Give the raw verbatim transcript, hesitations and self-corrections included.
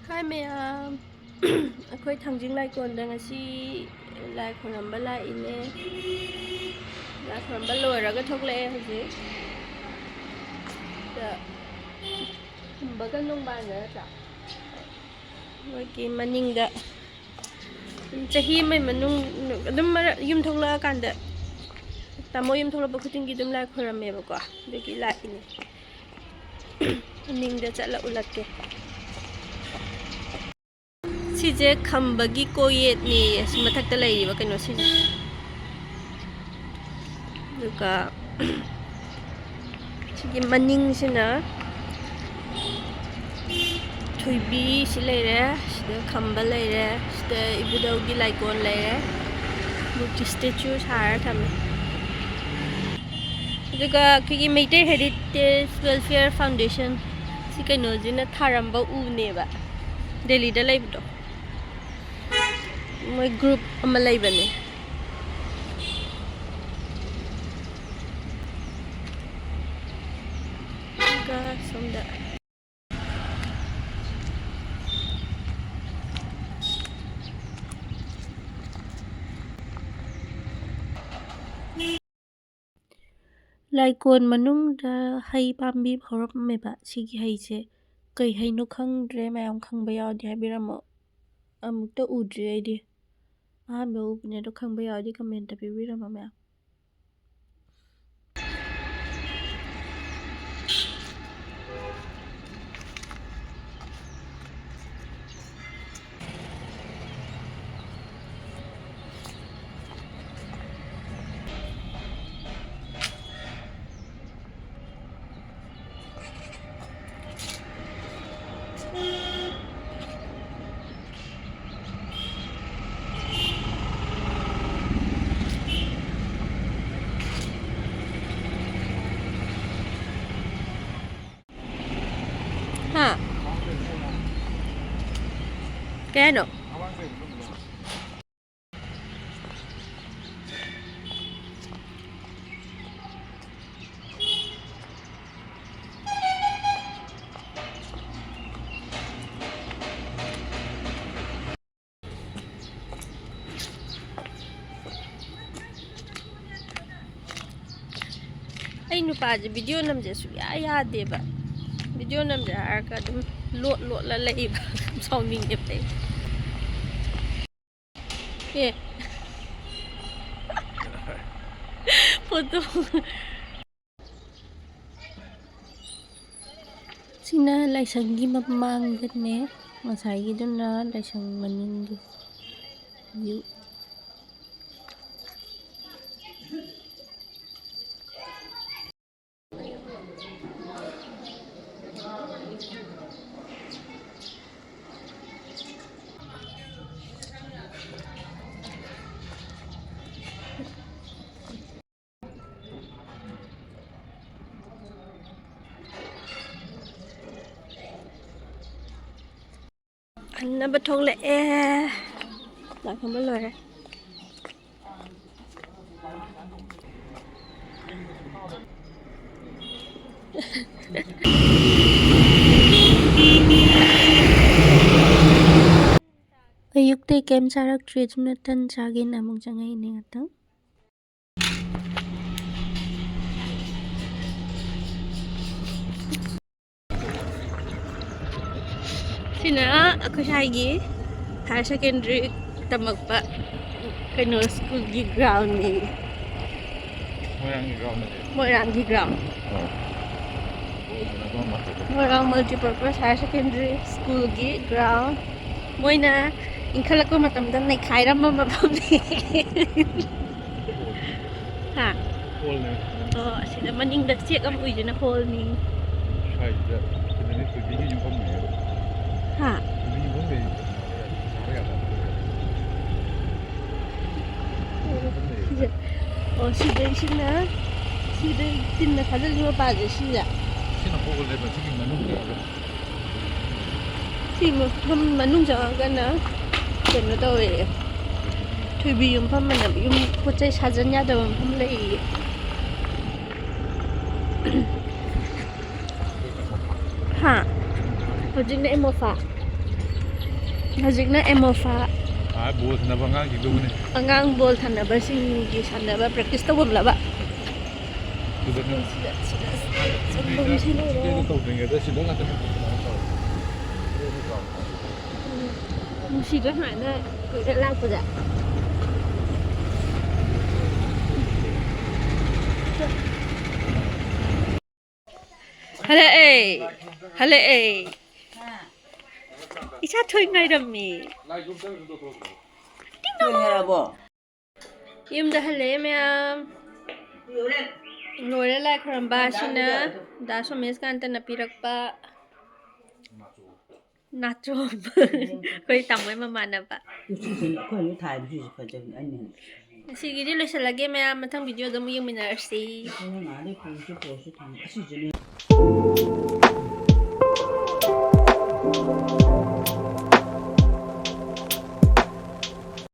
ꯍꯥꯏ ꯃꯌꯥꯝ, ꯑꯩꯈꯣꯏ ꯊꯥꯡꯖꯤꯡ ꯂꯥꯏꯀꯣꯟꯗ ꯉꯁꯤ ꯂꯥꯏ ꯈꯣꯏꯔꯝꯕ ꯂꯥꯛꯏꯅꯦ꯫ ꯂꯥꯏ ꯈꯣꯏꯔꯝꯕ ꯂꯣꯏꯔꯒ ꯊꯣꯛꯂꯛꯑꯦ ꯍꯧꯖꯤꯛ꯫ ꯗ ꯈꯝꯕꯒ ꯅꯣꯡꯕꯥꯟꯒ ꯅꯠꯇ꯭ꯔꯥ? ꯃꯣꯏꯒꯤ ꯃꯅꯤꯡꯗ ꯆꯍꯤ ꯑꯃꯒꯤ ꯃꯅꯨꯡ ꯑꯗꯨꯝ ꯃꯔꯛ ꯌꯨꯝ ꯊꯣꯛꯂꯛꯑꯀꯥꯟꯗ, ꯇꯥꯃꯣ ꯌꯨꯝ ꯊꯣꯛꯂꯛꯄ ꯈꯨꯗꯤꯡꯒꯤ ꯑꯗꯨꯝ ꯂꯥꯏ ꯈꯣꯏꯔꯝꯃꯦꯕꯀꯣ, ꯑꯗꯨꯒꯤ ꯂꯥꯛꯏꯅꯦ꯫ ꯃꯅꯤꯡꯗ ꯆꯠꯂ ꯎꯠꯂꯛꯀꯦ꯫ ꯁꯤꯁꯦ ꯈꯝꯕꯒꯤ ꯀꯣꯌꯦꯠꯅꯦ, ꯑꯁꯤ ꯃꯊꯛꯇ ꯂꯩꯔꯤꯕ ꯀꯩꯅꯣꯁꯤꯅꯦ꯫ ꯑꯗꯨꯒ ꯁꯤꯒꯤ ꯃꯅꯤꯡꯁꯤꯅ ꯊꯣꯏꯕꯤ ꯁꯤ ꯂꯩꯔꯦ, ꯁꯤꯗ ꯈꯝꯕ ꯂꯩꯔꯦ, ꯁꯤꯗ ꯏꯕꯨꯙꯧꯒꯤ ꯂꯥꯏꯀꯣꯟ ꯂꯩꯔꯦ, ꯃꯨꯔꯇꯤ ꯁ꯭ꯇꯦꯆꯨ ꯁꯥꯔ ꯊꯝꯃꯦ꯫ ꯑꯗꯨꯒ ꯑꯩꯈꯣꯏꯒꯤ ꯃꯩꯇꯩ ꯍꯦꯔꯤꯇꯦꯖ ꯋꯦꯜꯐꯤꯌꯔ ꯐꯥꯎꯟꯗꯦꯁꯟ ꯁꯤ ꯀꯩꯅꯣꯁꯤꯅ ꯊꯥꯔꯝꯕ ꯎꯅꯦꯕ, ꯗꯦꯜꯂꯤꯗ ꯂꯩꯕꯗꯣ꯫ ꯃꯣꯏ ꯒ꯭ꯔꯨꯞ ꯑꯃ ꯂꯩꯕꯅꯦ꯫ ꯑꯗꯨꯒ ꯁꯣꯝꯗ ꯂꯥꯏꯀꯣꯟ ꯃꯅꯨꯡꯗ ꯍꯩ ꯄꯥꯝꯕꯤ ꯍꯧꯔꯝꯃꯦꯕ꯫ ꯁꯤꯒꯤ ꯍꯩꯁꯦ ꯀꯩ ꯍꯩꯅꯣ ꯈꯪꯗ꯭ꯔꯦ, ꯃꯌꯥꯝ ꯈꯪꯕ ꯌꯥꯎꯔꯗꯤ ꯍꯥꯏꯕꯤꯔꯝꯃꯣ꯫ ꯑꯃꯨꯛꯇ ꯎꯗ꯭ꯔꯤ ꯑꯩꯗꯤ, ꯑꯍꯥꯟꯕ ꯎꯕꯅꯦ꯫ ꯑꯗꯣ ꯈꯪꯕ ꯌꯥꯎꯔꯗꯤ ꯀꯃꯦꯟꯇ ꯄꯤꯕꯤꯔꯝꯃꯣ ꯃꯌꯥꯝ꯫ ꯍꯥ? ꯀꯩ ꯍꯥꯏꯅꯣ? ꯅꯨꯄꯥꯁꯦ ꯚꯤꯗꯤꯑꯣ ꯅꯝꯁꯦ ꯁꯨꯡꯌꯥ ꯌꯥꯗꯦꯕ꯫ ꯚꯤꯗꯤꯑꯣ ꯅꯝꯁꯦ ꯍꯥꯏꯔꯒ ꯑꯗꯨꯝ ꯂꯣꯠ ꯂꯣꯠꯂ ꯂꯩꯕ꯫ ꯌꯥꯝ ꯁꯥꯎꯅꯤꯡꯉꯦꯕ ꯑꯩ꯫ ꯑꯦ꯫ ꯐꯣꯇꯣ꯫ ꯁꯤꯅ ꯂꯥꯏꯁꯪꯒꯤ ꯃꯃꯥꯡꯗꯅꯦ, ꯉꯁꯥꯏꯒꯤꯗꯨꯅ ꯂꯥꯏꯁꯪ ꯃꯅꯤꯡꯒꯤ ꯚ꯭ꯌꯨ꯫ ꯍꯟꯅꯕ ꯊꯣꯛꯂꯛꯑꯦ꯫ ꯂꯥꯛꯑꯝꯕ ꯂꯣꯏꯔꯦ꯫ ꯑꯌꯨꯛꯇꯩ ꯀꯩꯝ ꯆꯥꯔꯛꯇ꯭ꯔꯤ, ꯑꯗꯨꯅ ꯇꯟ ꯆꯥꯒꯦꯅ ꯑꯃꯨꯛ ꯆꯪꯉꯛꯏꯅꯦ ꯉꯥꯛꯇꯪ꯫ ꯁꯤꯅ ꯑꯩꯈꯣꯏ ꯁ꯭ꯋꯥꯏꯒꯤ higher secondary ꯇꯝꯃꯛꯄ ꯀꯩꯅꯣ, ꯁ꯭ꯀꯨꯜꯒꯤ ꯒ꯭ꯔꯥꯎꯟꯅꯤ꯫ ꯃꯣꯏꯔꯥꯡꯒꯤ ꯒ꯭ꯔꯥꯎꯟꯗꯗꯤ꯫ ꯃꯣꯏꯔꯥꯡꯒꯤ ꯒ꯭ꯔꯥꯎꯟ꯫ ꯑꯣ꯫ ꯃꯣꯏꯔꯥꯡ multipurpose higher secondary ꯁ꯭ꯀꯨꯜꯒꯤ ꯒ꯭ꯔꯥꯎꯟ꯫ ꯃꯣꯏꯅ ꯏꯟꯈꯠꯂꯛꯄ ꯃꯇꯝꯗ ꯅꯩꯈꯥꯏꯔꯝꯕ ꯃꯐꯝꯅꯤ꯫ ꯍꯥ? ꯍꯣꯜꯅꯦ꯫ ꯑꯣ, ꯑꯁꯤꯗ ꯃꯅꯤꯡꯗ ꯆꯦꯛ ꯑꯃ ꯎꯏꯗꯨꯅ ꯍꯣꯜꯅꯤ꯫ ꯁ꯭ꯋꯥꯏꯁꯤꯗ ꯁꯤꯗꯅꯤ ꯊꯣꯏꯕꯤꯒꯤ ꯌꯨꯝꯐꯝꯅꯦ꯫ ꯍꯥ? ꯊꯣꯏꯕꯤ ꯌꯨꯝꯐꯝ ꯂꯩ꯫ ꯁꯥꯕ ꯌꯥꯗꯕ꯫ ꯑꯣ, ꯁꯤꯗꯩꯁꯤꯅ, ꯁꯤꯗꯩ ꯇꯤꯟꯅ ꯈꯥꯖꯤꯜꯂꯤꯕ ꯃꯄꯥꯁꯦ ꯁꯤꯁꯦ꯫ ꯁꯤꯅ ꯍꯣꯜꯅꯦꯕ, ꯁꯤꯒꯤ ꯃꯅꯨꯡꯗ꯫ ꯁꯤ ꯃꯐꯝ ꯃꯅꯨꯡ ꯆꯪꯉꯒꯅ ꯀꯩꯅꯣ ꯇꯧꯋꯦ, ꯊꯣꯏꯕꯤ ꯌꯨꯝꯐꯝ ꯑꯅ ꯌꯨꯝ ꯄꯣꯠ ꯆꯩ ꯁꯥꯖꯟ ꯌꯥꯗꯕ ꯃꯐꯝ ꯂꯩꯌꯦ꯫ ꯍꯥ? ꯍꯧꯖꯤꯛꯅ ꯑꯦꯃꯣꯐꯥ꯫ ꯍꯧꯖꯤꯛꯅ ꯑꯦꯃꯣꯐꯥ꯫ ꯑꯥ, ꯕꯣꯜ ꯁꯥꯟꯅꯕ ꯑꯉꯥꯡꯁꯤꯡꯗꯨꯕꯨꯅꯦ꯫ ꯑꯉꯥꯡ ꯕꯣꯜ ꯁꯥꯟꯅꯕꯁꯤꯡꯒꯤ ꯁꯥꯟꯅꯕ practice ꯇꯧꯐꯝꯂꯕ? ꯁꯤꯗ, ꯁꯤꯗ, ꯁꯤꯗ, ꯁꯤꯗ ꯇꯧꯗ꯭ꯔꯤꯉꯩꯗ ꯁꯤꯗ ꯉꯥꯛꯇ ꯀꯩꯅꯣ ꯇꯧꯔꯦ꯫ ꯅꯨꯡꯁꯤꯗ꯭ꯔꯣ ꯁꯨꯃꯥꯏꯅ ꯀꯨꯏꯅ ꯂꯥꯛꯄꯁꯦ? ꯍꯜꯂꯛꯑꯦ꯫ ꯍꯜꯂꯛꯑꯦ꯫ ꯏꯆꯥ ꯊꯣꯏ ꯉꯥꯏꯔꯝꯃꯤ꯫ ꯂꯣꯏꯅꯔꯕꯣ? ꯌꯨꯝꯗ ꯍꯜꯂꯛꯑꯦ ꯃꯌꯥꯝ꯫ ꯂꯣꯏꯔꯦ ꯂꯥꯏ ꯈꯨꯔꯝꯕ꯫ ꯑꯁꯤꯅ ꯗꯥ ꯁꯣꯃꯦꯁ ꯀꯥꯟꯇꯅ ꯄꯤꯔꯛꯄ ꯅꯥꯆꯣꯝ꯫ ꯑꯩꯈꯣꯏ ꯇꯥꯃꯣꯏ ꯃꯃꯥꯟꯅꯕ꯫ ꯁꯤꯁꯤꯅ ꯑꯩꯈꯣꯏ ꯑꯃꯨꯛ ꯊꯥꯏꯕ ꯁꯤꯁꯦ ꯐꯖꯕꯅꯦ꯫ ꯑꯩꯅ ꯍꯦꯟꯅ ꯉꯁꯤꯒꯤꯗꯤ ꯂꯣꯏꯁꯤꯜꯂꯒꯦ ꯃꯌꯥꯝ, ꯃꯊꯪ ꯚꯤꯗꯤꯑꯣꯗ ꯑꯃꯨꯛ ꯌꯦꯡꯃꯤꯟꯅꯔꯁꯤ꯫ ꯑꯩꯈꯣꯏ ꯉꯥꯗꯩ ꯄꯨꯔꯁꯨ ꯄꯨꯔꯁꯨ ꯊꯝꯃꯦ꯫ ꯑꯁꯤꯁꯤꯅꯦ꯫